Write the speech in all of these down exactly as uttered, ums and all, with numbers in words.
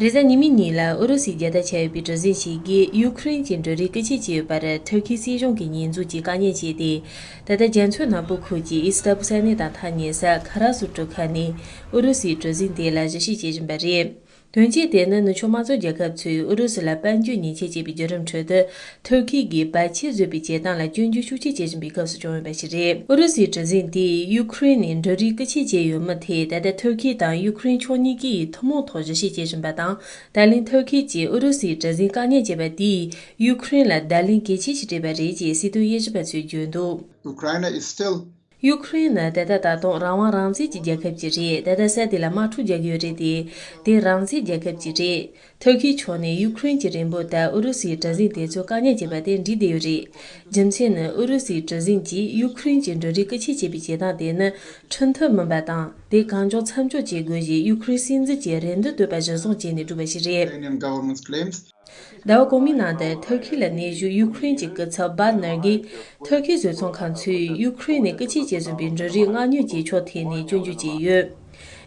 རེས་གཟའ་ཉི་མའི་ཉིན་ལ་ཨུ་རུ་སུའི་རྒྱལ་དར་འཕྱར་ཡོད་པའི་གྲུ་གཟིངས་ཤིག་གིས་ཡུ་ཁུ་རེན་གྱི་འབྲུ་རིགས་རྐུ་འཁྱེར་བྱས་ཡོད་པར་ཐུར་ཁེའི་སྲིད་གཞུང་གིས་ཉེས་འཛུགས་ཀྱིས་བཀག་ཉར་བྱས་ཏེ། ད་ལྟ་རྒྱ་མཚོ་ནག་པོ་ཁུལ་གྱི་ཨི་སི་ཏ་པུ་ས་གནས་དང་ཐག་ཉེ་ས་ཁ་ར་སུ་གྲུ་ཁ་ནས་ཨུ་རུ་སུའི་གྲུ་གཟིངས་དེ་ལ་གཞི་བྱས་བྱེད་བཞིན་པ་རེད། དོན་རྐྱེན་དེ་ནི་ནུབ་ཕྱོགས་དམངས་གཙོ་རྒྱལ་ཁབ་ཚོས་ཨུ་རུ་སུ་ལ་དཔལ་འབྱོར་ཉེས་ཆད་བཅད་པའི་བརྒྱུད་རིམ་ཁྲོད་དུ། ཐུར་ཁེ་གིས་བར་ཆད་བཟོས་པའི་བྱེད་སྟངས་ལ་སྐྱོན་བརྗོད་ཤུགས་ཆེ་བྱེད་བཞིན་པའི་སྐབས་སུ་བྱུང་ཡོད་པ་ཞིག་རེད། ཨུ་རུ་སུའི་གྲུ་གཟིངས་དེས་ཡུ་ཁུ་རེན་ནས་འབྲུ་རིགས་རྐུ་འཁྱེར་བྱས་ཡོད་མུས་དེ། ད་ལྟ་ཐུར་ཁེ་དང་ཡུ་ཁུ་རེན་ཕྱོགས་གཉིས་ཀས་ཐུན་མོང་ཐོག་གཞི་བྱས་བྱེད་བཞིན་པ་དང་། ད་ལན་ཐུར་ཁེ་གྱིས་ཨུ་རུ་སུའི་གྲུ་གཟིངས་བཀག་ཉར་བྱས་པ་དེས་ཡུ་ཁུ་རེན་ལ་བརྡ་ལན་གལ་ཆེ་ཞིག་སྤྲད་པ་རེད་ཅེས་སྲིད་དོན་དབྱེ་ཞིབ་པ་ཚོས་བརྗོད་འདུག Ukraine is still ཡུ་ཁུ་རེན་ནི་ད་ལྟ་ད་དུང་རང་དབང་རང་བཙན་གྱི་རྒྱལ་ཁབ་ཅིག་རེད། ད་ལྟ་ས་དེ་ལ་དམག་འཁྲུག་རྒྱག་གི་ཡོད་རེད་དེ། དེ་རང་བཙན་རྒྱལ་ཁབ་ཅིག་རེད། ཐུར་ཁེའི་ཕྱོགས་ནས་ཡུ་ཁུ་རེན་གྱི་རེ་འབོད་ལྟར་ཨུ་རུ་སུའི་གྲུ་གཟིངས་དེ་ཚོ་བཀག་ཉར་བྱས་པ་དེ་འགྲིག་བསྡད་ཡོད་རེད། རྒྱུ་མཚན་ནི་ཨུ་རུ་སུའི་གྲུ་གཟིངས་ཀྱིས་ཡུ་ཁུ་རེན་གྱི་འབྲུ་རིགས་རྐུ་འཁྱེར་བྱས་པའི་བྱེད་སྟངས་དེ་ནི་ཁྲིམས་མཐུན་མིན་པ་དང་། དེ་གང་མགྱོགས་མཚམས་འཇོག་བྱེད་དགོས་ཞེས་ཡུ་ཁུ་རེན་སྲིད་འཛིན་གྱི་རེ་འདུན་བཏོན་པ་གཞིར་བཟུང་བྱས་ནས་བསྒྲུབས་པ་ཞིག་རེད། Ukrainian government's claims. ཟླ་བ་གོང་མའི་ནང་དུ་ཐུར་ཁེ་ལ་གནས་བཞུགས་ཡུ་ཁུ་རེན་གྱི་སྐུ་ཚབ་བཱ་ནར་གྱིས། ཐུར་ཁེའི་བཟོ་ཚོང་ཁང་ཚོས་ཡུ་ཁུ་རེན་ནས་རྐུ་འཁྱེར་བྱས་ཟིན་པའི་འབྲུ་རིགས་མངགས་ཉོ་བྱེད་ཕྱོགས་ཐད་ནས་སྐྱོན་བརྗོད་བྱས་ཡོད།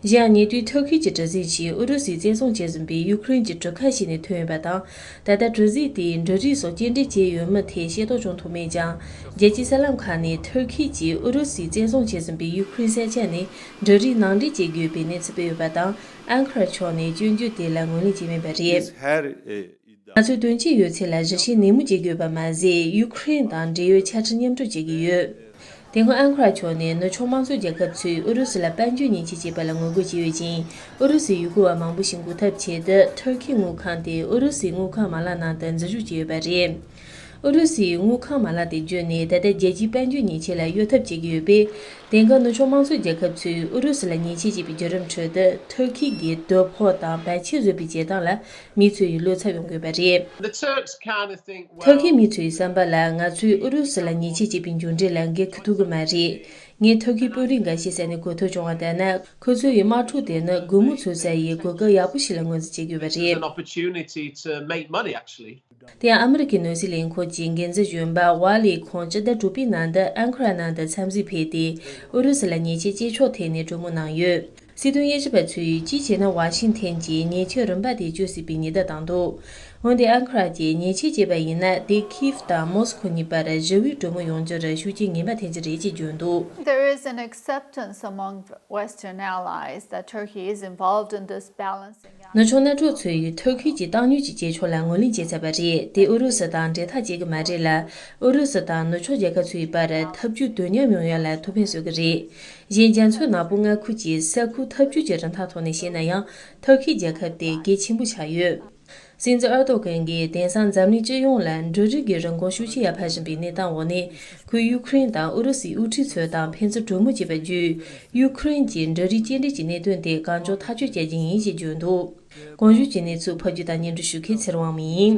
གཞན་ཡང་ཉེ་དུས་ཐུར་ཁེ་གྱི་གྲུ་གཟིངས་ཤིག་ཨུ་རུ་སུས་བཙན་བཟུང་བྱས་ཟིན་པའི་ཡུ་ཁུ་རེན་གྱི་གྲུ་ཁ་ཞིག་ནས་ཐོན་ཡོད་པ་དང་། ད་ལྟ་གྲུ་གཟིངས་དེས་འབྲུ་རིགས་སོགས་སྐྱེལ་འདྲེན་བྱས་ཡོད་མུས་དེ་ཤེས་རྟོགས་བྱུང་ཐུབ་མེད་ཀྱང་། རྒྱལ་སྤྱིའི་གསར་ལམ་ཁག་ནས་ཐུར་ཁེ་གྱིས་ཨུ་རུ་སུས་བཙན་བཟུང་བྱས་ཟིན་པའི་ཡུ་ཁུ་རེན་ས་ཆ་ནས་འབྲུ་རིགས་ནང་འདྲེན་བྱེད་དགོས་པའི་གནས་ཚུལ་སྤེལ་ཡོད་པ་དང་། ཨན་ཁ་ར་ཕྱོགས་ནས་སྐྱོན་བརྗོད་དེ་ལ་ངོས་ལེན་བྱས་མེད་པ་རེད། ང་ཚོས་དོན་རྐྱེན་ཡོད་ཚད་ལ་གཞི་བྱས་ནན་མོ་བྱེད་དགོས་པ་མ་ཟད། ཡུ་ཁུ་རེན་དང་འབྲེལ་ཡོད་ཆ་འཕྲིན་མཉམ་སྤྲོད་བྱེད་ཀྱི་ཡོད། དེ་སྔོན་ཨན་ཁ་ར་ཕྱོགས་ནས་ནུབ་ཕྱོགས་དམངས་གཙོ་རྒྱལ་ཁབ་ཚོས་ཨུ་རུ་སུ་ལ་དཔལ་འབྱོར་ཉེས་ཆད་བཅད་པ་ལ་ངོ་རྒོལ་བྱས་ཡོད་ཅིང་། ཨུ་རུ་སུའི་ཡུལ་སྐོར་བ་མང་པོ་ཞིག་འགུག་ཐབས་ཆེད་དུ་ཐུར་ཁེའི་དངུལ་ཁང་དེ་ཨུ་རུ་སུའི་དངུལ་ཁང་མ་ལག་ནང་དུ་འཛུལ་ཞུགས་བྱས་ཡོད་པ་རེད། ཨུ་རུ་སུའི་དངུལ་ཁང་མ་ལག་དེ་བརྒྱུད་ནས་ད་ལྟ་རྒྱལ་སྤྱིའི་དཔལ་འབྱོར་ཉེས་ཆད་ལ་གཡོལ་ཐབས་བྱེད་ཀྱི་ཡོད་པས། དེང་སྐབས་ནུབ་ཕྱོགས་དམངས་གཙོ་རྒྱལ་ཁབ་ཚོས་ཨུ་རུ་སུ་ལ་ཉེས་ཆད་བཅད་པའི་བརྒྱུད་རིམ་ཁྲོད་དུ་ཐུར་ཁེ་གིས་དོ་ཕོག་དང་བར་ཆད་བཟོས་པའི་བྱེད་སྟངས་ལ་མི་ཚོས་བློ་འཚབ་ཡོང་དགོས་པ་རེད། The Turks kind of think, well, ཐུར་ཁེའི་མི་ཚོའི་བསམ་པ་ལ། ང་ཚོས་ཨུ་རུ་སུ་ལ་ཉེས་ཆད་བཅད་པའི་མཇུག་འབྲས་ལ་འགན་འཁུར་ཐུབ་ཀྱི་མ་རེད། ངས་ཐུར་ཁེའི་དཔོན་རིགས་འགའ་ཤས་ས་ནས་གོ་ཐོས་བྱུང་བ་ལྟར་ན། ཁོ་ཚོ་ཡིས་དམག་འཁྲུག་དེ་ནི་སྒོར་མོ་འཚོལ་ས་ཡི་གོ་སྐབས་ཡག་པོ་ཞིག་ལ་ངོས་འཛིན་བྱེད་དགོས་པ་རེད། An opportunity to make money, actually. དེ་ཡང་ཨ་མི་རི་ཀའི་གནོད་སེལ་ལས་ཁུངས་ཀྱི་འགན་འཛིན་གཞོན་པ་ཝ་ལི་ཁོང་སྤྱི་ཟླ་དྲུག་པའི་ནང་དུ་ཨན་ཁ་ར་ནང་དུ་འཚམས་གཟིགས་ཕེབས་ཏེ། ཨུ་རུ་སུ་ལ་ཉེས་ཆད་བཅད་ཕྱོགས་ཐད་ནས་གྲོས་མོལ་གནང་ཡོད། སྲིད་དོན་དབྱེ་ཞིབ་པ་ཚོས་གཅིག་བྱས་ན་ཝ་ཤིང་ཐན་གྱིས་ཉེས་ཆད་རིམ་པ་དེ་གཅོད་སྲིད་པའི་ཉེན་བརྡ་བཏང་འདུག་འོན་ཏེ་ཨན་ཁ་ར་གྱིས་ཉེས་ཆད་བཅད་པ་ཡིན་ན། དེས་ཁིབ་དང་མོ་སི་ཁོ་གཉིས་བར་ཞི་བའི་གྲོས་མོལ་ཡོང་རྒྱུར་ཤུགས་རྐྱེན་ངན་པ་ཐེབས་ཀྱི་རེད་ཅེས་བརྗོད་འདུག There is an acceptance among Western allies that Turkey is involved in this balancing act. ནུབ་ཕྱོགས་མནའ་གྲོགས་ཚོས་ཐུར་ཁེ་གྱིས་གཏོང་ཉོ་གྱི་བྱེད་ཕྱོགས་ལ་ངོས་ལེན་བྱས་ཚར་བ་རེད། དེ་ཨུ་རུ་སུ་དང་འབྲེལ་ཐག་བཅད་ཀྱི་མ་རེད་ལ། ཨུ་རུ་སུ་དང་ནུབ་ཕྱོགས་རྒྱལ་ཁབ་ཚོའི་བར་འཐབ་ཇུས་དུས་མཉམ་ཡོང་ཡ་ལ་ཐུགས་ཕན་གསོས་ཀྱི་རེད། གཞན་རྒྱ་མཚོ་ནག་པོ་མངའ་ཁུལ་གྱི་ས་ཁུལ་འཐབ་ཇུས་ཀྱི་རིན་ཐང་ཐོག་ནས་བཤད་ན་ཡང་། ཐུར་ཁེ་རྒྱལ་ཁབ་དེ་གལ་ཆེན་པོ་ཆགས་ཡོད། སྲིད་འཛིན་ཨར་ཏོ་གྷན་གྱིས་དེང་སང་འཛམ་གླིང་སྤྱི་ཡོངས་ལ་འབྲུ་རིགས་ཀྱི་རིན་གོང་ཤུགས་ཆེ་ཡར་འཕར་བཞིན་པའི་གནས་སྟངས་འོག་ནས། ཁོས་ཡུ་ཁུ་རེན་དང་ཨུ་རུ་སུའི་དབུ་ཁྲིད་ཚོ་དང་ཕན་ཚུན་གྲོས་མོལ་བྱས་པ་བརྒྱུད། ཡུ་ཁུ་རེན་གྱི་འབྲུ་རིགས་སྐྱེལ་འདྲེན་གྱི་གནད་དོན་དེ་གང་མགྱོགས་ཐག་གཅོད་བྱ་རྒྱུ་ཡིན་ཞེས་བརྗོད་འདུག་གོང་ཞུས་ཀྱི་གནས་ཚུལ་ཕབ་སྒྱུར་དང་སྙན་སྒྲོན་ཞུ་མཁན་ཚེ་རིང་དབང་མོ་ཡིན།